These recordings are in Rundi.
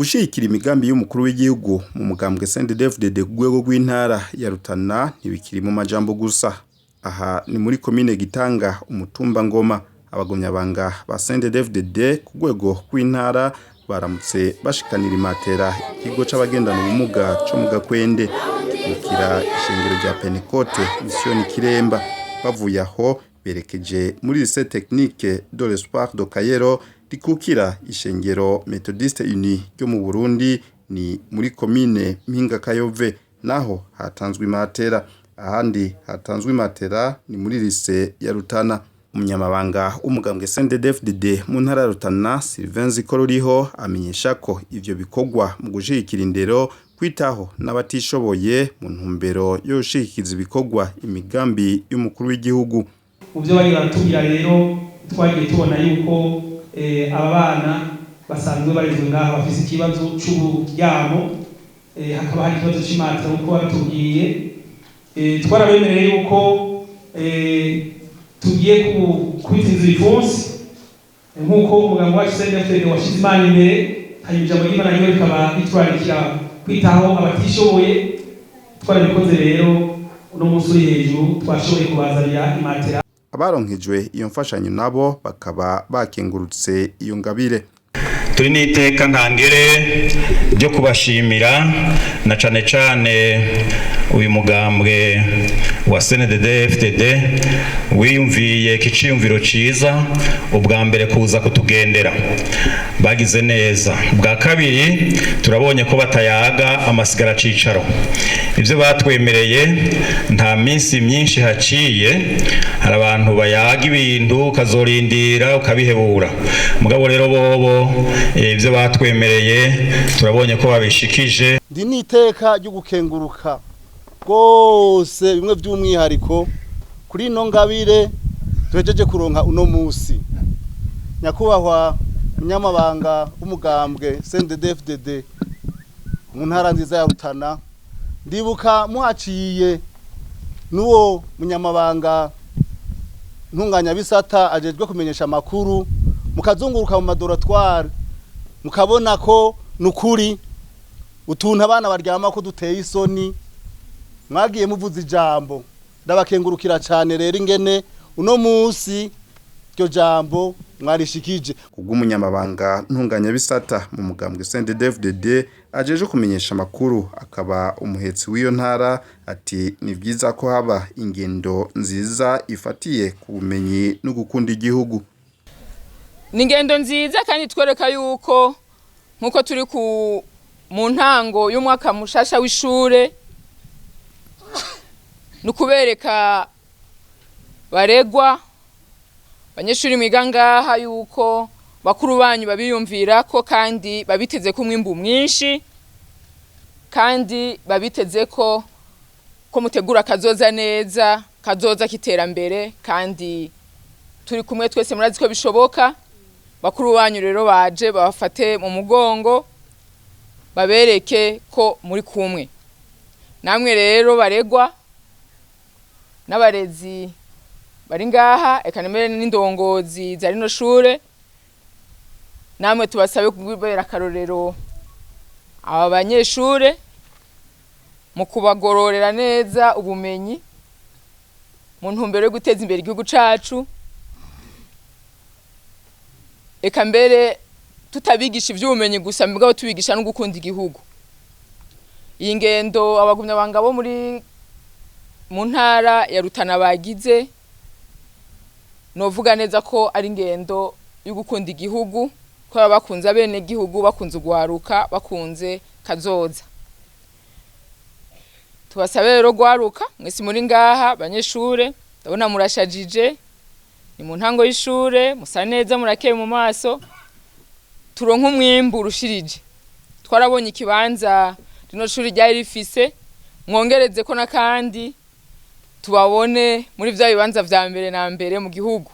Gushigikira imigambi y'umukuru w'igihugu mu mugambwe CNDD-FDD ku rwego rw'intara ya Rutana ntibikiri mu majambo gusa. Aha ni muri komine Gitanga, umutumba Ngoma. Abagumyabanga ba CNDD-FDD ku rwego rw'intara baramutse bashikanira imatera ikigo c'abagendana ubumuga co mu Gakwende, bukira ishengero rya Pentecote Mission Kiremba. Bavuye aho berekeje muri Lycée Technique de l'Espoir de Kayero rikukira ishengero Methodiste Uni ryo mu Burundi, ni muri komine Mpinga Kayove, naho hatanzwe imatera. Ahandi hatanzwe imatera ni muri lycée ya Rutana. Umunyamabanga w'umugambwe CNDD-FDD mu ntara ya Rutana, Sylvain Zikoruriho, amenyesha ko ivyo bikorwa mu gushigikira indero, kwitaho n'abatishoboye, mu ntumbero yo gushigikiza ibikorwa imigambi y'umukuru w'igihugu. Mu byo bari baratubwira rero, twagiye tubona yuko aba bana basanzwe barezwe ngaha bafise ikibazo c'uburyamo, hakaba hari ikibazo c'imatera nkuko batubwiye. Twarabemereye yuko tugiye kubitiza ibipfunsi nk'uko umuganga wacu CNDD-FDD washize Imana imbere, hanyuma ijambo ry'Imana ryo rikaba riturarikira kwitaho abatishoboye. Twarabikoze rero, uno munsi uri hejuru twashoboye kubazanira imatera. Abaronkejwe iyo mfashanyo nabo bakaba bakengurutse iyo ngabire. Turi n'iteka ntangere ryo kubashimira, na cane cane uyu mugambwe wa CNDD FDD wiyumviye ikiciyumviro ciza ubwa mbere kuza kutugendera, bagize neza. Bwa kabiri, turabonye ko batayaga amasigara cicaro. Ibyo batwemereye nta minsi myinshi haciye. Hari abantu bayaga ibintu ukazorindira ukabihebura, mugabo rero bobo ibyo batwemereye turabonye ko babishikije. Ndi n'iteka ryo gukenguruka rwose, bimwe by'umwihariko kuri ino ngabire tuhejeje kuronka uno musi. Nyakubahwa munyamabanga w'umugambwe CNDD-FDD mu ntara nziza ya Rutana, ndibuka muhaciye n'uwo munyamabanga ntunganyabisata ajejwe kumenyesha amakuru, mukazunguruka mu madorotwari, mukabona ko nukuri utuntu abana baryama ko duteye isoni. Mwagiye muvuza ijambo, ndabakengurukira cyane rero ingene uno munsi iryo jambo mwarishikije. Kubw'umunyamabanga ntunganyabisata mu mugambwe CNDD-FDD ajeje kumenyesha amakuru, akaba umuhetsi w'iyo ntara, ati ni byiza ko haba ingendo nziza ifatiye ku bumenyi no gukunda igihugu. Ni ingendo nziza kandi twereka yuko nk'uko turi ku mu ntango y'umwaka mushasha w'ishure, ni ukubereka baregwa abanyeshuri mwiga ngaha yuko bakuru banyu babiyumvira ko kandi babiteze ko umwimbu mwinshi, kandi babiteze ko mutegura kazoza neza, kazoza k'iterambere, kandi turi kumwe twese, murazi ko bishoboka. Bakuru banyu rero baje babafate mu mugongo, babereke ko muri kumwe namwe. Rero baregwa n'abarezi bari ngaha, eka nemere n'indongozi za rino shure, namwe tubasabe kubera akarorero aba banyeshure mu kubagororera neza ubumenyi mu ntumbero yo guteza imbere igihugu cacu, eka mbere tutabigisha ivy'ubumenyi gusa, mugabo tubigisha no gukunda igihugu. Iyi ngendo abagumyabanga bo muri mu ntara ya Rutana bagize, novuga neza ko ari ingendo yo gukunda igihugu, ko baba bakunze abene gihugu, bakunze ugwaruka, bakunze kazoza. Tubasabe rero gwaruka mwese muri ngaha, banyeshure, ndabona murashajije, ni mu ntango y'ishure, musa neza, murakeye mu maso, turonke umwimbu urushirije. Twarabonye ikibanza rino shuri ryari rifise, mwongereze ko n'akandi, tubabone muri vya bibanza vya mbere na mbere mu gihugu.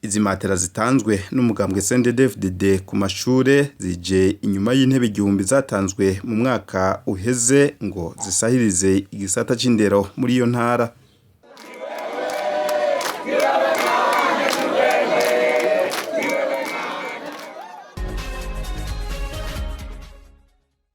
Izi matera zitanzwe n'umugambwe CNDD-FDD ku mashure zije inyuma y'intebe 1000 zatanzwe mu mwaka uheze ngo zisahirize igisata c'indero muri iyo ntara.